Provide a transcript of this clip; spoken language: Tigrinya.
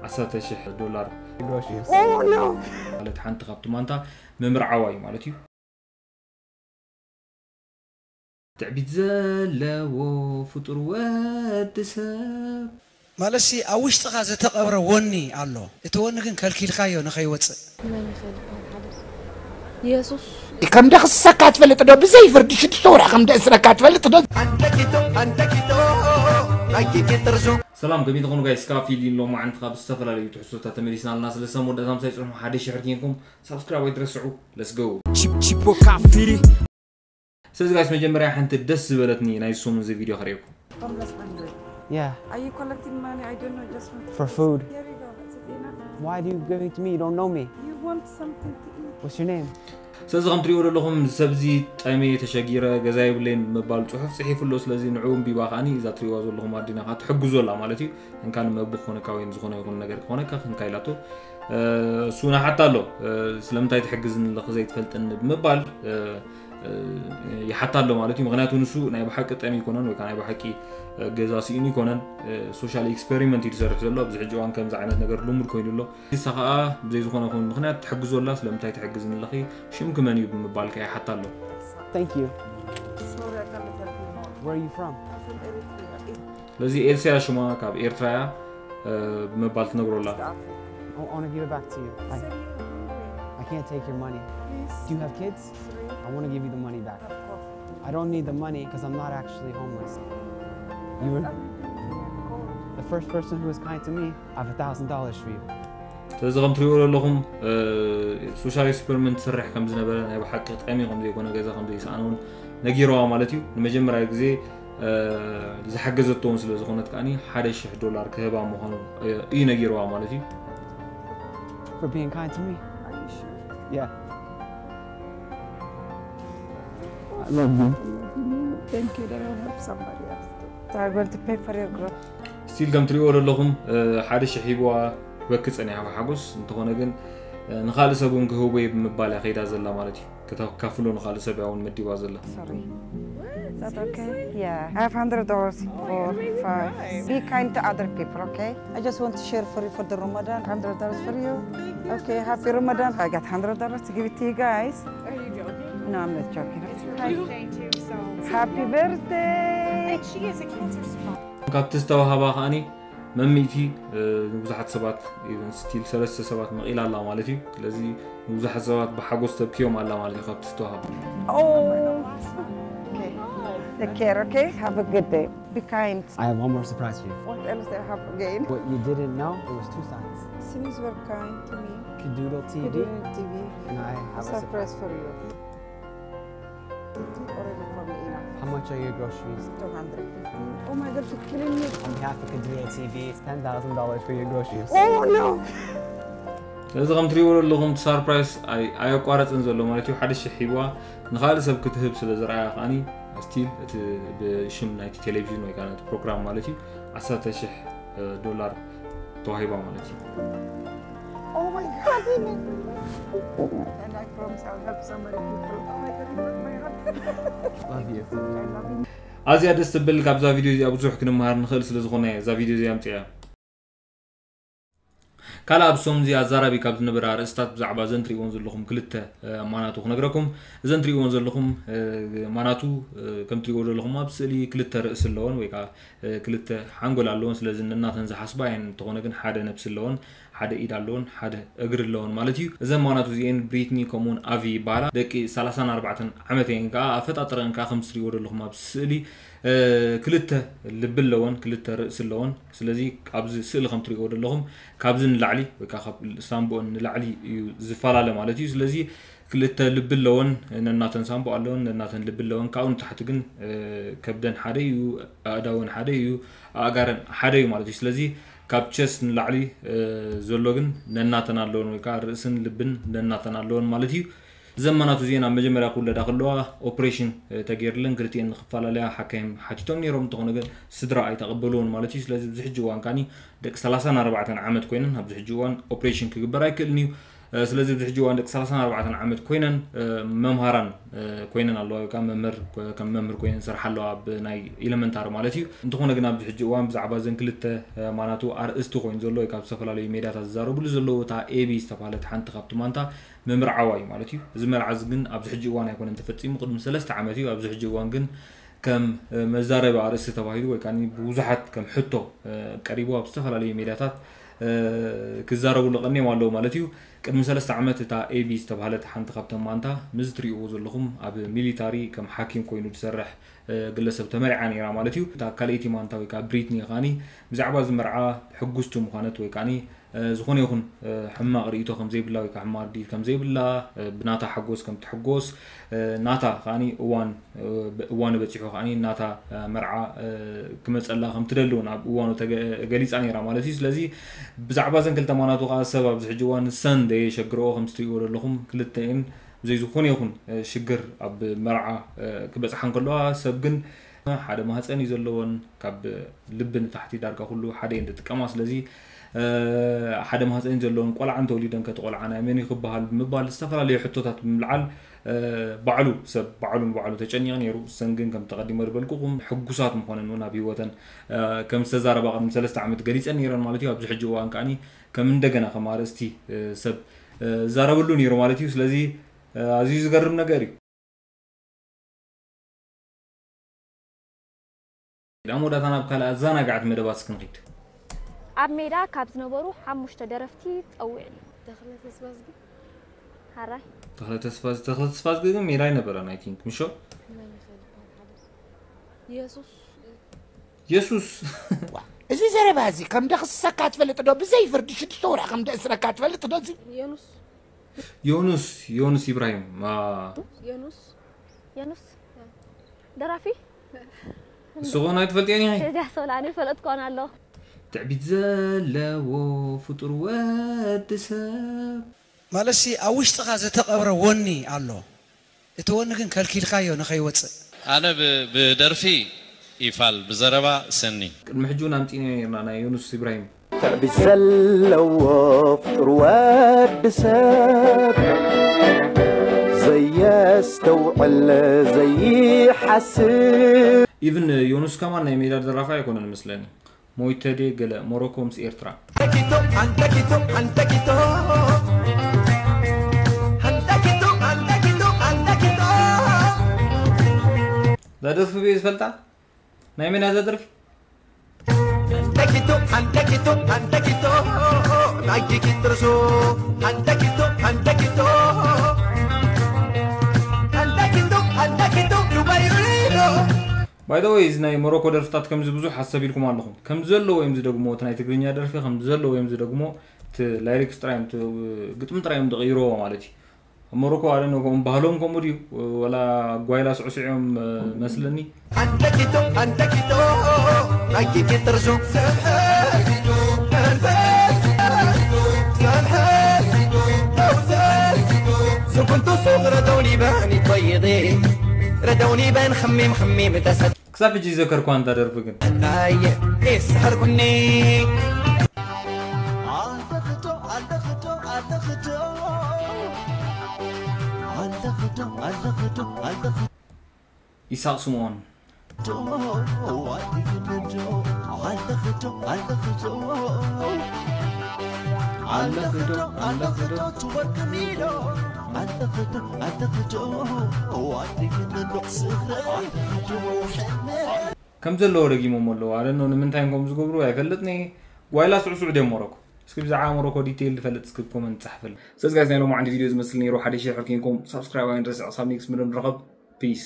ዓሰርተ ሺሕ ዶላር groceries. ማለት ሓንቲ ካብቲ ማንታ ምምርዓዋ እዩ ማለት እዩ። ትዕቢት ዘለዎ ፍጡር ወዲ ሰብ ማለትሲ ኣብ ውሽጥኻ ዝተቐብረ ወኒ ኣሎ። እቲ ወኒ ግን ከልኪልካዮ ንኸይወፅእ። መን ይኽእል ይኾን ሓደ ኢየሱስ ከም ደኽሰካ ትፈልጥ ዶ? ብዘይ ፍርዲ ሽዱሽተ ወርሒ ከም ደእስረካ ትፈልጥ ዶ? ሰላም፣ ከመይ ትኾኑ ጋይስ? ካፊል ኢን ሎማዓንቲ ካብ ዝተፈላለዩ ትሕዝቶታት ተመሊስና ኣለና። ስለዚ መወዳእታ ምሳይ ፅንሑ፣ ሓደ ሽሕር ኬንኩም ሳብስክራይብ ኣይትረስዑ። Let's go። Chip Chipo Kafiri. ስለዚ ጋይስ፣ መጀመርያ ሓንቲ ደስ ዝበለትኒ ናይ ሰሙን እዚ ቪድዮ ከርእየኩም። Homeless hungry. Yeah, Are you collecting money? I don't know. Just want to for food. Here you go. Is it enough? Why do you give it to me? You don't know me. You want something to eat? What's your name? ስለዚ ከም ትሪእዎ ዘለኹም ሰብዚ ጠሜ ተሸጊረ ገዛ የብለይን ምባል ፅሑፍ ፅሒፉ ኣሎ። ስለዚ ንዕኡ እንቢባ ከዓኒ እዛ ትሪእዋ ዘለኹም ኣዲና ከዓ ትሕግዞ ኣላ ማለት እዩ። እንካ ንመቡ ክኾነካ ወይ ዝኾነ ይኹን ነገር ክኾነካ ክንካ ኢላቶ እሱ ናሓታ ኣሎ። ስለምንታይ ትሕግዝኒ ኣለኺ ዘይትፈልጥኒ ብምባል ይሓታ ኣሎ ማለት እዩ። ምክንያቱ ንሱ ናይ ብሓቂ ጠሚ ይኮነን ወይ ከዓ ናይ ብሓቂ ገዛ ስኢኑ ይኮነን። ሶሻል ኤክስፐሪመንት እዩ ዝሰርሕ ዘሎ ኣብዚ ሕጂ እዋን። ከምዚ ዓይነት ነገር ልሙድ ኮይኑ ኣሎ። ንሳ ከዓ ብዘይ ዝኾነ ይኹን ምክንያት ትሕግዞ ኣላ። ስለምንታይ ትሕግዝኒ ኣለኺ? ሽምኪ መን እዩ ብምባል ከዓ ይሓታ ኣሎ። Thank you. Sorry, I cannot help you more. Where are you from? I'm from Eritrea. ስለዚ ኤልሲያ ሽማ ካብ ኤርትራ እያ። ብምባል ትነግሮ ኣላ። I want to give it back to you. I, Send you hungry. I can't take your money. Please. Do you have kids? Three. I want to give you the money back. Of course. I don't need the money because I'm not actually homeless. You were Everything you can call. The first person who was kind to me, I have a thousand dollars for you. ስለዚ ከም ትሪእዎ ዘለኹም ሶሻል ኤክስፐሪመንት ትሰርሕ ከም ዝነበረ ናይ ብሓቂ ጠሚ ከም ዘይኮነ ገዛ ከም ዘይሰኣነ እውን ነጊረዋ ማለት እዩ። ንመጀመርያ ግዜ ዝሓገዘቶ እውን ስለ ዝኾነት ከዓኒ ሓደ ሽሕ ዶላር ክህባ ምዃኑ እዩ ነጊረዋ ማለት እዩ። For being kind to me. Are you sure? Yeah. I love you. Thank you. Then I'll help somebody else. So I'm going to pay for your groceries. ስቲል ከም ትሪእዎ ዘለኹም ሓደ ሽሕ ሂብዋ በኪ ጸኒሓ ሓጎስ። እንተኾነ ግን ንኻልእ ሰብ እውን ክህቦ እየ ብምባል እያ ከይዳ ዘላ ማለት እዩ። ከተካፍሎ ንኻልእ ሰብ እያ እውን መዲባ ዘላ። Sorry. Is that okay? Yeah. I have hundred dollars for five. Be kind to other people, okay? I just want to share for you for the Ramadan. Hundred dollars for you. Okay, happy Ramadan. I got hundred dollars to give it to you guys. Are you joking? No, I'm not joking. Hi. Happy birthday. And she is a cancer survivor. ካብቲ ዝተዋህባ ከዓኒ መምእቲ ንብዙሓት ሰባት even ስቲል ሰለስተ ሰባት መቒላ ኣላ ማለት እዩ። ስለዚ ንብዙሓት ሰባት ብሓጎስ ተብክዮም ኣላ ማለት እዩ ካብቲ ዝተዋህባ። Oh. Okay. Take care, okay? Have a good day. Be kind. I have one more surprise for you. What else do I have again? What you didn't know, there was two sides. Sims were kind to me. Kadoodle T V, Kadoodle T V. And I A have a surprise. Surprise for you. Already for me enough. How much are your groceries? Two hundred fifty. Oh my God, you're killing me. On behalf of Kadia T V, it's ten thousand dollars for your groceries. Oh no. ስለዚ ከም ትሪእዎ ዘለኹም እቲ ሳርፕራይስ ኣይ- ኣየቋረፅን ዘሎ ማለት እዩ። ሓደ ሽሕ ሂብዋ ንኻልእ ሰብ ክትህብ ስለ ዝረኣያ ከዓኒ ስቲል እቲ ብሽም ናይቲ ቴሌቪዥን ወይ ከዓ ናይቲ ፕሮግራም ማለት እዩ ዓሰርተ ሽሕ ዶላር ተዋሂባ ማለት እዩ። Oh my God. And I promise I'll help so many people. Oh my God, you broke my heart. Love you. I love you. ኣዝያ ደስ ትብል። ካብዛ ቪድዮ እዚኣ ብዙሕ ክንመሃር ንኽእል ስለ ዝኾነ እዛ ቪድዮ እዚኣ ኣምፅኣ። ካልእ ኣብ ሰሙን እዚ ኣዛራቢ ካብ ዝነበረ ኣርእስታት ብዛዕባ እዘን ትሪእዎን ዘለኹም ክልተ ማናቱ ክነግረኩም። እዘን ትሪእዎን ዘለኹም ማናቱ ከም ትሪእዎ ዘለኹም ኣብ ስእሊ ክልተ ርእሲ ኣለዎን ወይ ከዓ ክልተ ሓንጎል ኣለዎን። ስለዚ ነናተን ዝሓስባ እየን፣ እንተኾነ ግን ሓደ ነብሲ ኣለዎን፣ ሓደ ኢድ ኣለዎን ሓደ እግሪ ኣለዎን ማለት እዩ። እዘን ማናቱ እዚኤን ብሪትኒ ከምኡውን ኣቪ ይበሃላ። ደቂ ሰላሳን ኣርባዕተን ዓመት እየን ከዓ። ኣፈጣጥረን ከዓ ከም ትሪእዎ ዘለኹም ኣብ ስእሊ ክልተ ልቢ ኣለወን፣ ክልተ ርእሲ ኣለወን። ስለዚ ኣብዚ ስእሊ ከም ትሪእዎ ዘለኹም ካብዚ ንላዕሊ ወይ ከዓ ካብ ሳምቦኦን ንላዕሊ እዩ ዝፈላለ ማለት እዩ። ስለዚ ክልተ ልቢ ኣለወን፣ ነናተን ሳምቦ ኣለወን፣ ነናተን ልቢ ኣለወን። ካብኡ ንታሕቲ ግን ከብደን ሓደ እዩ፣ ኣእዳወን ሓደ እዩ፣ ኣእጋረን ሓደ እዩ ማለት እዩ። ስለዚ ካብ ቸስ ንላዕሊ ዘሎ ግን ነናተን ኣለወን ወይ ከዓ ርእስን ልብን ነናተን ኣለወን ማለት እዩ። እዘን ማናቱ እዚኤን ኣብ መጀመርያ ክውለዳ ከለዋ ኦፕሬሽን ተገይርለን ክልቲኤን ንክፈላለያ ሓካይም ሓቲቶም ነይሮም፣ እንተኾነ ግን ስድራ ኣይተቐበልዎን ማለት እዩ። ስለዚ ኣብዚ ሕጂ እዋን ከዓኒ ደቂ ሰላሳን ኣርባዕተን ዓመት ኮይነን ኣብዚ ሕጂ እዋን ኦፕሬሽን ክግበር ኣይክእልን እዩ። ስለዚ ኣብዚ ሕጂ እዋን ደቂ ሰላሳን ኣርባዕተን ዓመት ኮይነን መምሃራን ኮይነን ኣለዋ። ወይ ከዓ መምህር ከም መምህር ኮይነን ዝሰርሓ ኣለዋ፣ ኣብ ናይ ኤለመንታሪ ማለት እዩ። እንተኾነ ግን ኣብዚ ሕጂ እዋን ብዛዕባ ዘን ክልተ ማናቱ ኣርእስቲ ኮይኑ ዘሎ ወይ ካብ ዝተፈላለዩ ሜዳታት ዝዛረብሉ ዘለዉ እታ ኤቢ ዝተባህለት ሓንቲ ካብቲ ማንታ ምምርዓዋ እዩ ማለት እዩ። እዚ መርዓ እዚ ግን ኣብዚ ሕጂ እዋን ኣይኮነን ተፈፂሙ፣ ቅድሚ ሰለስተ ዓመት እዩ። ኣብዚ ሕጂ እዋን ግን ከም መዛረቢ ኣርእስቲ ተባሂሉ ወይ ከዓ ብብዙሓት ከም ሕቶ ቀሪቡ ኣብ ዝተፈላለዩ ሜዳታት ክዛረብሉ ቀኒዮም ኣለዉ ማለት እዩ። ቅድሚ ሰለስተ ዓመት እታ ኤቢ ዝተባህለት ሓንቲ ካብተን ማንታ፣ ምስ ትሪእዎ ዘለኹም ኣብ ሚሊታሪ ከም ሓኪም ኮይኑ ዝሰርሕ ግለሰብ ተመሪዓ ነይራ ማለት እዩ። እታ ካልኣይቲ ማንታ ወይ ከዓ ብሪትኒ ከዓኒ ብዛዕባ እዚ መርዓ ሕጉስቲ ምዃነት ወይ ከዓኒ ዝኾነ ይኹን ሕማቕ ርእይቶ ከም ዘይብላ ወይ ከዓ ሕማቕ ርድኢት ከም ዘይብላ፣ ብናታ ሓጎስ ከም ትሕጎስ፣ ናታ ከዓኒ እዋን እዋኑ በፂሑ ከዓኒ ናታ መርዓ ክመፀላ ከም ትደሊ እውን ኣብ እዋኑ ገሊፃ ነይራ ማለት እዩ። ስለዚ ብዛዕባ እዘን ክልተ ማናቱ ከዓ ሰብ ኣብዚ ሕጂ እዋን ንሰን ዘየሸግረኦ ከም ትሪእዎ ዘለኹም ክልተኤን ብዘይ ዝኾነ ይኹን ሽግር ኣብ መርዓ ክበፅሓ እንከለዋ ሰብ ግን ሓደ ማህፀን እዩ ዘለወን፣ ካብ ልቢ ንታሕቲ ዳርጋ ኩሉ ሓደ እየን ዝጥቀማ። ስለዚ ሓደ ማህፀን ዘለወን ቆልዓ እንተወሊደን ከቲ ቆልዓ ናይ መን እዩ ክበሃል ብምባል ዝተፈላለዩ ሕቶታት ብምልዓል ባዕሉ ሰብ ባዕሉ ንባዕሉ ተጨኒቑ ነይሩ። እሰን ግን ከም ተቐዲሞ ዝበልኩኹም ሕጉሳት ምኾነን እውን ኣብ ህይወተን ከም ዝተዛረባ ቅድሚ ሰለስተ ዓመት ገሊፀን ነይረን ማለት እዩ። ኣብዚ ሕጂ እዋን ከዓኒ ከም እንደገና ከም ኣርእስቲ ሰብ ዛረበሉ ነይሩ ማለት እዩ። ስለዚ ኣዝዩ ዝገርም ነገር እዩ። ኣብ መወዳእታ ናብ ካልእ ኣዘናጋዕቲ መደባት እስኪ ንኺድ። ኣብ ሜዳ ካብ ዝነበሩ ሓሙሽተ ደረፍቲ ጸውዕሊ። ተኽለ ተስፋዝጊ። ሓራይ። ተኽለ ተስፋ-፣ ተኽለ ተስፋዝጊ ግን ሜዳ ኣይነበረን፣ I think፣ ምሾ? መን ይኽእል ይበሃል ሓደ ሰብ? የሱስ። የሱስ። ዋ፣ እዚ ዘረባ እዚ ከም ደኽስሰካ ትፈልጥ ዶ? ብዘይ ፍርዲ ሽዱሽተ ወርሒ ከም ደእስረካ ትፈልጥ ዶ? እዚ የኑስ። ዮኑስ፣ ዮኑስ ኢብራሂም። አ። ዮኑስ። ዮኑስ። ደራፊ? እሱ ኾን ኣይትፈልጥዮን ኢኺ? እዚኣ ሰው ለኣነ ይፈለጥ ኮን ኣሎ። ትዕቢት ዘለዎ ፍጡር ወዲ ሰብ። ማለትሲ ኣብ ውሽጥኻ ዝተቐብረ ወኒ ኣሎ። እቲ ወኒ ግን ከልኪልካዮ ንኸይወፅእ። ኣነ ብ-፣ ብደርፊ ይፋል፣ ብዘረባ ሰኒ። ቅድሚ ሕጂ እውን ኣምፂእና ነርና ናይ ዮኑስ ኢብራሂም። ትዕቢት ዘለዎ ፍጡር ወዲ ሰብ፣ ዘየስተውዕል ዘይሓስብ። ኢቭን ዮኑስ ከማን ናይ ሜዳ ደራፋይ ኣይኮነን መስለኒ። ሞይተ ድየ ገለ ሞሮኮ ምስ ኤርትራ። እዛ ደርፊ ብየ ዝፈልጣ? ናይ መን እያ እዛ ደርፊ? By the way፣ እዚ ናይ ሞሮኮ ደርፍታት ከምዚ ብዙሕ ሓሰብ ኢልኩም ኣለኹም። ከም ዘለዎ እዮም ዝደግሞ፣ እቲ ናይ ትግርኛ ደርፊ ከም ዘለዎ እዮም ዝደግሞ፣ እቲ ላይሪክስ ጥራይ እዮም፣ እቲ ግጥሚ ጥራይ እዮም ዝቕይርዎ ማለት እዩ። ኣብ ሞሮኮ ኣደ ነው፣ ከም ባህሎም ከምኡ ድዩ? ወላ ጓይላ ስዕስዕ እዮም መስለኒ። ክሳብ ሕጂ ይዘከርኳ እንታ ደርፊ ግን። ኢሳቕ ስምኦን። ከም ዘለዎ ደጊሞም ኣለዉ። ኣደኖ ንምንታይ ከም ዝገብሩ ኣይፈልጥን እየ። ጓይላ ስዕስዕ ድዮም ሞሮኮ? እስኪ ብዛዕባ ሞሮኮ ዲቴይል ዝፈልጥ እስኪ ኮመንት ጻሕፈልኒ። ስለዚ ጋይስ ናይ ሎማዓንቲ ቪድዮ ዝመስል ነይሩ። ሓደ ሺሕ ሕር ኬንኩም ሳብስክራይብ ኣይንረስዕ። ክሳብ ኔክስት መደብ ንረኸብ። ፒስ።